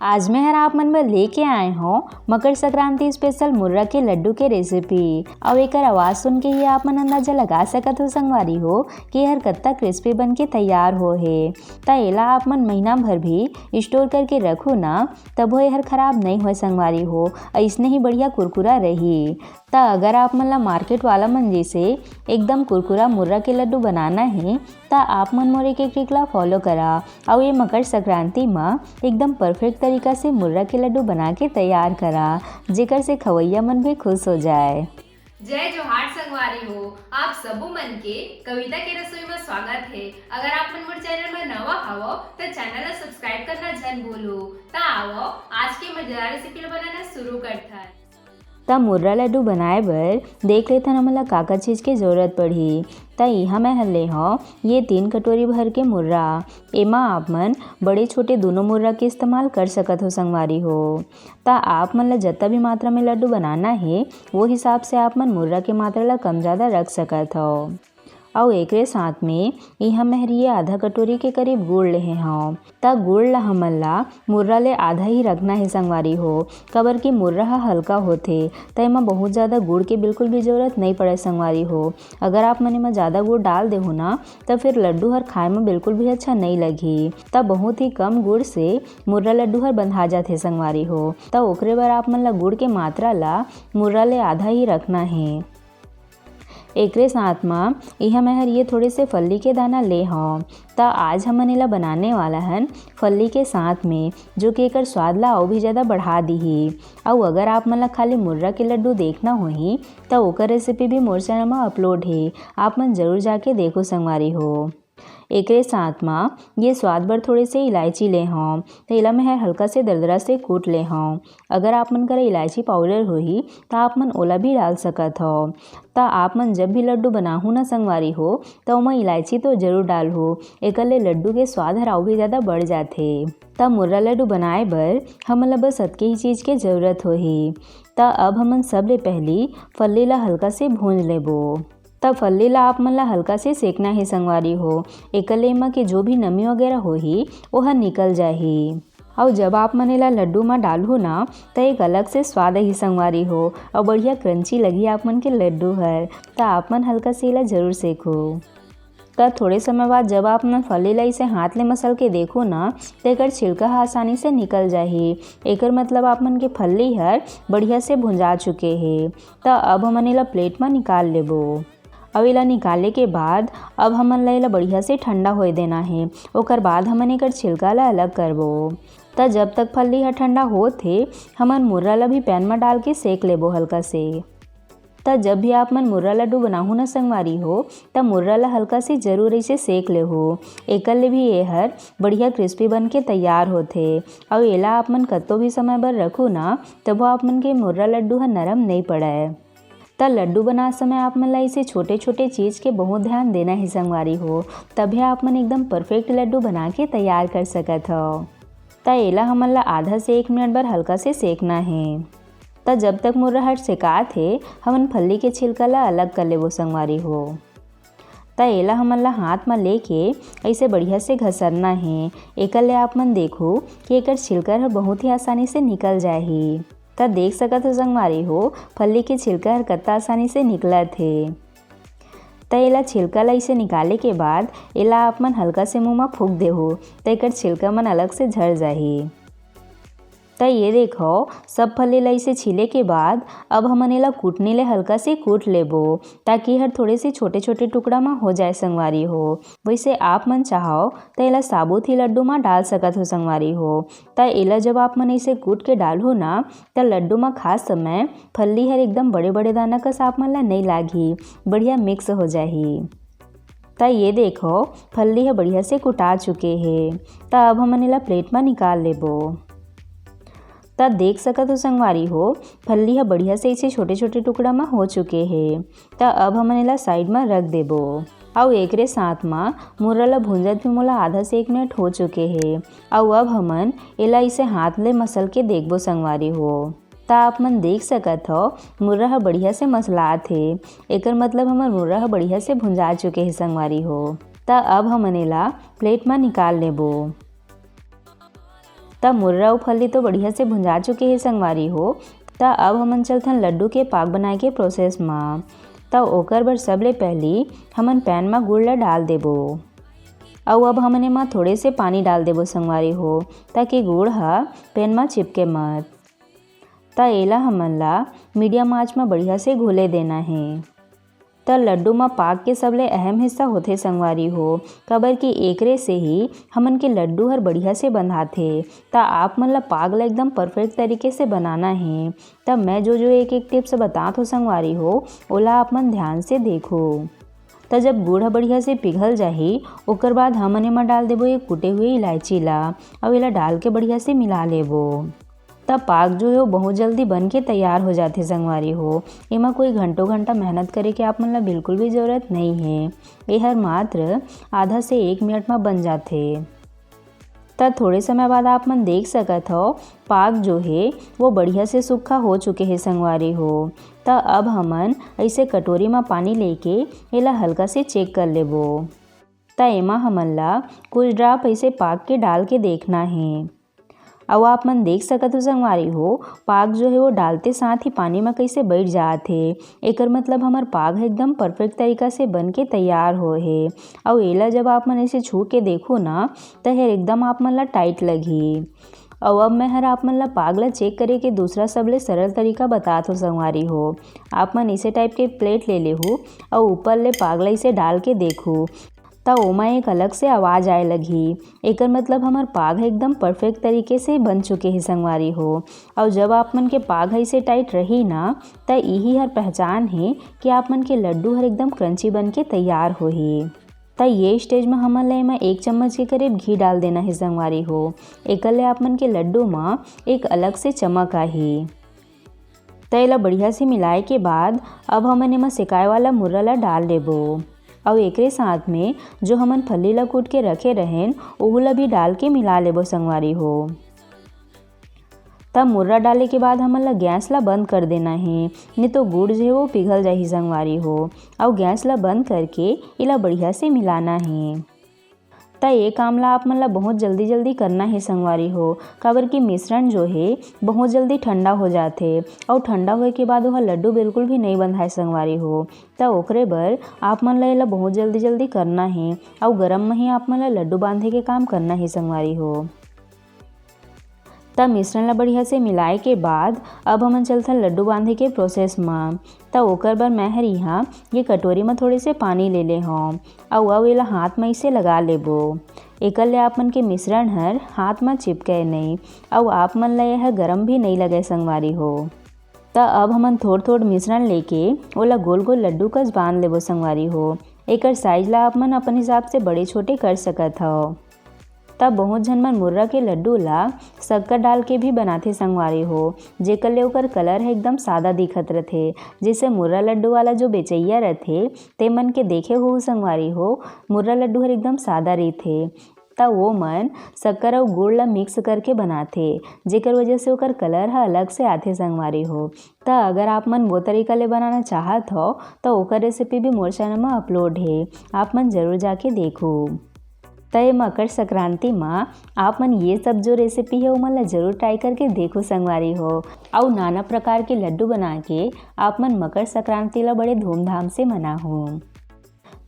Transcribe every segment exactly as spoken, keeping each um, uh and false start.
आज मैं हर आप मन बर लेके आए हों मकर संक्रांति स्पेशल मुर्रा के लड्डू के रेसिपी। अउ एकर आवाज सुन के ही आप मन अंदाजा लगा सकत हो संगवारी हो कि एहर कत्ता क्रिस्पी बन के तैयार हो हे। त एला आप मन महीना भर भी स्टोर करके रखो ना, तभो एहर खराब नइ होय संगवारी हो, अइसने ही बढ़िया कुरकुरा रही। त अगर आप मन ला मार्केट वाला मन जैसे एकदम कुरकुरा मुर्रा के लड्डू बनाना हे, त आप मन मोर एक एक ट्रिक ला फॉलो करा अउ ये मकर संक्रांति म एकदम परफेक्ट तरीका से मुर्रा के लड्डू बना के तैयार करा, जेकर से खवैया मन भी खुश हो जाए। जय जोहार संगवारी हो, आप सबो मन के कविता के रसोई में स्वागत है। अगर आप मन मोर चैनल में नवा हवो त चैनल ला सब्सक्राइब करना झन भूलो। त आवो आज के मजेदार रेसिपी ला बनाना शुरू करथन। त मुर्रा लड्डू बनाए बर देख लेथन हमन ला का का चीज के जरूरत पड़ही। त इहाँ मैं हर ले हव ये तीन कटोरी भर के मुर्रा। एमा आप मन बड़े छोटे दोनों मुर्रा के इस्तेमाल कर सकत हो संगवारी हो। त आप मन ला जतना भी मात्रा में लड्डू बनाना हे, वो हिसाब से आप मन मुर्रा के मात्रा ला कम ज्यादा रख सकत हव। अउ एकरे साथ में इहाँ मैं हर ये आधा कटोरी के करीब गुड़ लेहे हव। त गुड़ ला हमन ला मुर्रा ले आधा ही रखना हे संगवारी हो, काबर कि मुर्रा ह हल्का होथे, त एमा बहुत ज्यादा गुड़ के बिल्कुल भी जरूरत नइ पड़े संगवारी हो। अगर आप मन एमा ज्यादा गुड़ डाल देहू ना, त फिर लड्डू हर खाए में बिल्कुल भी अच्छा नइ लगही। त बहुत ही कम गुड़ से मुर्रा लड्डू हर बंधा जाथे संगवारी हो। त ओकरे बर आप मन ला गुड़ के मात्रा ला मुर्रा ले आधा ही रखना हे। एकरे साथ म इहाँ मैं हर ये थोड़े से फल्ली के दाना ले हव। त आज हमन एला बनाने वाला हन फल्ली के साथ में, जो कि एकर स्वाद ला अउ भी ज्यादा बढ़ा दिही। अउ अगर आप मन ला खाली मुर्रा के लड्डू देखना होही, त ओकर रेसिपी भी मोर चैनल म अपलोड हे, आप मन जरूर जाके देखो संगवारी हो। एकरे साथ म ये स्वाद बर थोड़े से इलायची ले हव, त एला मैं हर हल्का से दरदरा से कूट ले हव। अगर आप मन करा इलायची पाउडर होही, त आप मन ओला भी डाल सकत हव। त आप मन जब भी लड्डू बनाहू ना संगवारी हो, त ओमा इलायची तो जरूर डालहू, एकर ले लड्डू के स्वाद हर अउ भी ज्यादा बढ़ जाथे। त मुर्रा लड्डू बनाए बर हमन ला बस अतके ही चीज के जरूरत होही। त अब हमन सबले पहली फल्ली ला हल्का से भूंज लेबो। त फल्ली ला आप मन ला हल्का से सेकना हे संगवारी हो, एकर ले एमा के जो भी नमी वगैरह होही, ओह निकल जाही। अउ जब आप मन एला लड्डू म डालहू ना, त एक अलग से स्वाद आही संगवारी हो, अउ बढ़िया क्रंची लगही आप मन के लड्डू हर। त आप मन हल्का से एला जरूर सेकहू। त थोड़े समय बाद जब आप मन फल्ली ला इसे हाथ ले मसल के देखो ना, त एकर छिलका ह आसानी से निकल जाही। एकर मतलब आप मन के फल्ली हर बढ़िया से भुंजा चुके हे। त अब हमन एला प्लेट म निकाल लेबो। अब एला निकाले के बाद अब हमन ला एला बढ़िया से ठंडा होए देना हे। ओकर बाद हमन एकर छिलका ला अलग करबो। त जब तक फल्ली ह ठंडा होत हे, हमन मुर्रा ला भी पैन म डाल के सेक लेबो हल्का से। त जब भी आप मन मुर्रा लड्डू बनाहू न संगवारी हो, त मुर्रा ला हल्का से जरूर ऐसे सेक लेहू। एकर ले भी एहर बढ़िया क्रिस्पी बन के तैयार होथे। अउ एला आप मन कत्तो भी समय बर रखू ना, तभो आप मन के मुर्रा लड्डू ह नरम नइ पड़य। त लड्डू बनात समय आप मन ला ऐसे छोटे-छोटे चीज के बहुत ध्यान देना हे संगवारी हो, तभे आप मन एकदम परफेक्ट लड्डू बना के तैयार कर सकत हव। त एला हमन ला आधा से एक मिनट बर हल्का से सेकना हे। त जब तक मुर्रा हर सेकात हे, हमन फल्ली के छिलका ला अलग कर लेबो संगवारी हो। त एला हमन ला हाथ म लेके ऐसे बढ़िया से घसरना हे। एकर ले आप मन देखो कि एकर छिलका ह बहुत ही आसानी से निकल जाही। त देख सकत हो संगवारी हो, फल्ली के छिलका हर कत्ता आसानी से निकलत हे। त एला छिलका ला इसे निकाले के बाद एला आप मन हल्का से मुंह म फूंक देहू, त एकर छिलका मन अलग से झड़ जाही। त ये देखो, सब फल्ली ला इसे छीले के बाद अब हमन एला कूटनी ले हल्का से कूट लेबो, ताकि हर थोड़े से छोटे-छोटे टुकड़ा म हो जाए संगवारी हो। वैसे आप मन चाहो त एला साबुत ही लड्डू म डाल सकत हो संगवारी हो। त एला जब आप मन इसे कूट के डालहू ना, त लड्डू म खात समय फल्ली हर एकदम बड़े-बड़े दाना कस आप मन ला नइ लागही, बढ़िया मिक्स हो जाही। त ये देखो, फल्ली ह बढ़िया से कुटा चुके हे। त अब हमन एला प्लेट म निकाल लेबो। त देख सकत हो संगवारी हो, फल्ली ह बढ़िया से इसे छोटे-छोटे टुकड़ा म हो चुके हे। त अब हमन एला साइड म रख देबो। अउ एकरे साथ म मुर्रा ल भूंजत भी मोला आधा से एक मिनट हो चुके हे। अउ अब हमन एला इसे हाथ ले मसल के देखबो संगवारी हो। त आप मन देख सकत हव, मुर्रा ह बढ़िया से मसलात हे। एकर मतलब हमर मुर्रा ह बढ़िया से भुंजा चुके हे संगवारी हो। त अब हमन एला plate म निकाल लेबो। त मुर्रा अउ फल्ली तो बढ़िया से भुंजा चुके हे संगवारी हो। त अब हमन चलथन लड्डू के पाक बनाए के process म। त ओकर बर सबले पहिली हमन pan म गुड़ ल डाल देबो। अउ अब हमन एमा थोड़े से पानी डाल देबो संगवारी हो, ताकि गुड़ ह pan म चिपके मत। त एला हमन ला medium आंच म बढ़िया से घुले देना हे। त लड्डू म पाक के सबले अहम हिस्सा होथे संगवारी हो, काबर कि एकरे से ही हमन के लड्डू हर बढ़िया से बंधाथे। त आप मन ला पाक ला एकदम perfect तरीके से बनाना हे। त मैं जो जो एक एक tips बतात हो संगवारी हो, ओला आप मन ध्यान से देखो। त जब गुड़ ह बढ़िया से पिघल जाही, ओकर बाद हमन एमा डाल देबो ये कुटे हुए इलायची ला, अउ एला डाल के बढ़िया से मिला लेबो। त पाक जो हे वो बहुत जल्दी बन के तैयार हो जाथे संगवारी हो। एमा कोई घंटों घंटा मेहनत करे के आप मन ला बिल्कुल भी जरूरत नहीं हे। एहर मात्र आधा से एक मिनट म बन जाथे। त थोड़े समय बाद आप मन देख सकत हव, पाक जो हे वो बढ़िया से सूखा हो चुके हे संगवारी हो। त अब हमन ऐसे कटोरी म पानी लेके एला हल्का से check कर लेबो। त एमा हमन ला कुछ drop ऐसे पाक के डाल के देखना हे। अउ आप मन देख सकत हो संगवारी हो, पाक जो हे वो डालते साथ ही पानी म कइसे बइठ जात हे। एकर मतलब हमर पाक ह एकदम perfect तरीका से बन के तैयार होए हे। अउ एला जब आप मन ऐसे छू के देखो ना, त एहर एकदम आप मन ला tight लगही। अउ अब मैं हर आप मन ला पाक ला check करे के दूसरा सबले सरल तरीका बतात हो संगवारी हो। आप मन इसे type के plate ले लेहू अउ ऊपर ले पाक ला इसे डाल के देखू, त ओमा एक अलग से आवाज आए लगही। एकर मतलब हमर पाक ह एकदम perfect तरीके से बन चुके हे संगवारी हो। अउ जब आप मन के पाक ह इसे tight रही ना, त इही हर पहचान हे कि आप मन के लड्डू हर एकदम crunchy बन के तैयार होही। त ये stage म हमन ल एमा एक चम्मच के करीब घी डाल देना हे संगवारी हो। एकर ले आप मन के लड्डू म एक अलग से चमक आही। त एला बढ़िया से मिलाए के बाद अब हमन एमा सेकाए वाला मुर्रा ला डाल लेबो। अउ एकरे साथ में जो हमन फल्ली ला कूट के रखे रहेन, ओहू ला भी डाल के मिला लेबो संगवारी हो। तब मुर्रा डाले के बाद हमन ला गैस ला बंद कर देना हे, नहीं तो गुड़ जो हे वो पिघल जाही संगवारी हो। अउ गैस ला बंद करके एला बढ़िया से मिलाना हे। त ये काम ला आप मन ला बहुत जल्दी जल्दी करना हे संगवारी हो, काबर कि मिश्रण जो हे बहुत जल्दी ठंडा हो जाथे, अउ ठंडा होए के बाद ओह लड्डू बिल्कुल भी नइ बंधाए संगवारी हो। त ओकरे बर आप मन ला एला बहुत जल्दी जल्दी करना हे, अउ गरम में ही आप मन ला लड्डू बांधे के काम करना हे संगवारी हो। त मिश्रण ला बढ़िया से मिलाए के बाद अब हमन चलथन लड्डू बांधे के process म। त ओकर बर मैं हर इहाँ ये कटोरी म थोड़े से पानी ले ले हौं, अउ अब एला हाथ म इसे लगा लेबो। एकर ले आप मन के मिश्रण हर हाथ म चिपके नइ, अउ आप मन ला ये हर गरम भी नइ लगे संगवारी हो। त अब हमन थोड़-थोड़ मिश्रण लेके ओला गोल-गोल लड्डू कस बांध लेबो संगवारी हो। एकर size ला आप मन अपन हिसाब से बड़े-छोटे कर सकत हव। त बहुत झन मन मुर्रा के लड्डू ला शक्कर डाल के भी बनाथे संगवारी हो, जेकर ले ओकर colour ह एकदम सादा दिखत रथे। जइसे मुर्रा लड्डू वाला जो बेचइया रथे, ते मन के देखे हो संगवारी हो, मुर्रा लड्डू हर एकदम सादा रहिथे। त वो मन शक्कर अउ गुड़ ला mix करके बनाथे, जेकर वजह से ओकर colour ह अलग से आथे संगवारी हो। त अगर आप मन वो तरीका ले बनाना चाहत हव, त ओकर recipe भी मोर channel म upload हे, आप मन जरूर जाके देखहू। त ये मकर संक्रांति म आप मन ये सब जो recipe हे, ओमन ला जरूर try करके देखहू संगवारी हो। अउ नाना प्रकार के लड्डू बना के आप मन मकर संक्रांति ला बड़े धूमधाम से मनाहू।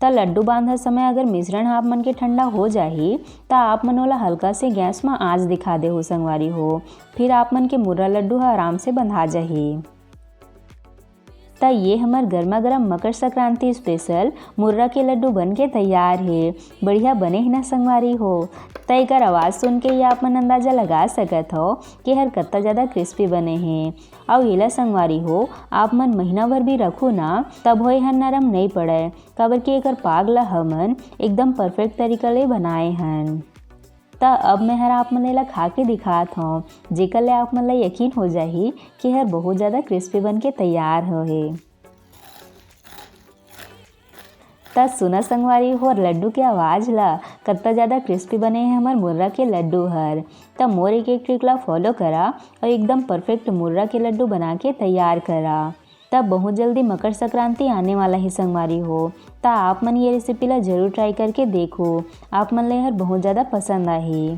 त लड्डू बांधत समय अगर मिश्रण ह आप मन के ठंडा हो जाही, त आप मन ओला हल्का से गैस म आंच दिखा देहू संगवारी हो, फिर आप मन के मुर्रा लड्डू ह आराम से बंधा जाही। त ये हमर गरमा गरम मकर संक्रांति special मुर्रा के लड्डू बन के तैयार हे। बढ़िया बने हे ना संगवारी हो? त एकर आवाज सुन के ही आप मन अंदाजा लगा सकत हव कि एहर कत्ता ज्यादा crispy बने हे। अउ एला संगवारी हो, आप मन महीना भर भी रखू ना, तभो एहर नरम नइ पड़य, काबर कि एकर पाग ला हमन एकदम perfect तरीका ले बनाए हन। त अब मैं हर आप मन एला खा के दिखात हौं, जेकर ले आप मन ला यकीन हो जाही कि एहर बहुत ज्यादा crispy बन के तैयार होहे। त सुना संगवारी हो, लड्डू के आवाज ला, कत्ता ज्यादा crispy बने हे हमर मुर्रा के लड्डू हर। त मोर एक एक trick ला follow करा अउ एकदम perfect मुर्रा के लड्डू बना के तैयार करा। तब बहुत जल्दी मकर संक्रांति आने वाला हे संगवारी हो, त आप मन ये रेसिपी ला जरूर ट्राई करके देखो, आप मन ला एहर बहुत ज़्यादा पसंद आही।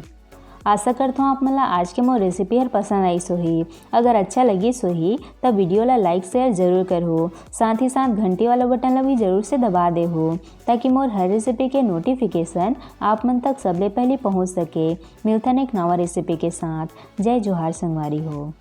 आशा करत हूँ आप मन ला आज के मोर रेसिपी हर पसंद आइस होही। अगर अच्छा लगिस होही त वीडियो ला लाइक शेयर जरूर करहू, साथ ही साथ घंटी वाला बटन ला भी जरूर से दबा देहू, ताकि मोर हर रेसिपी के नोटिफिकेशन आप मन तक सबले पहले पहुँच सके। मिलथन एक नवा रेसिपी के साथ। जय जोहार संगवारी हो।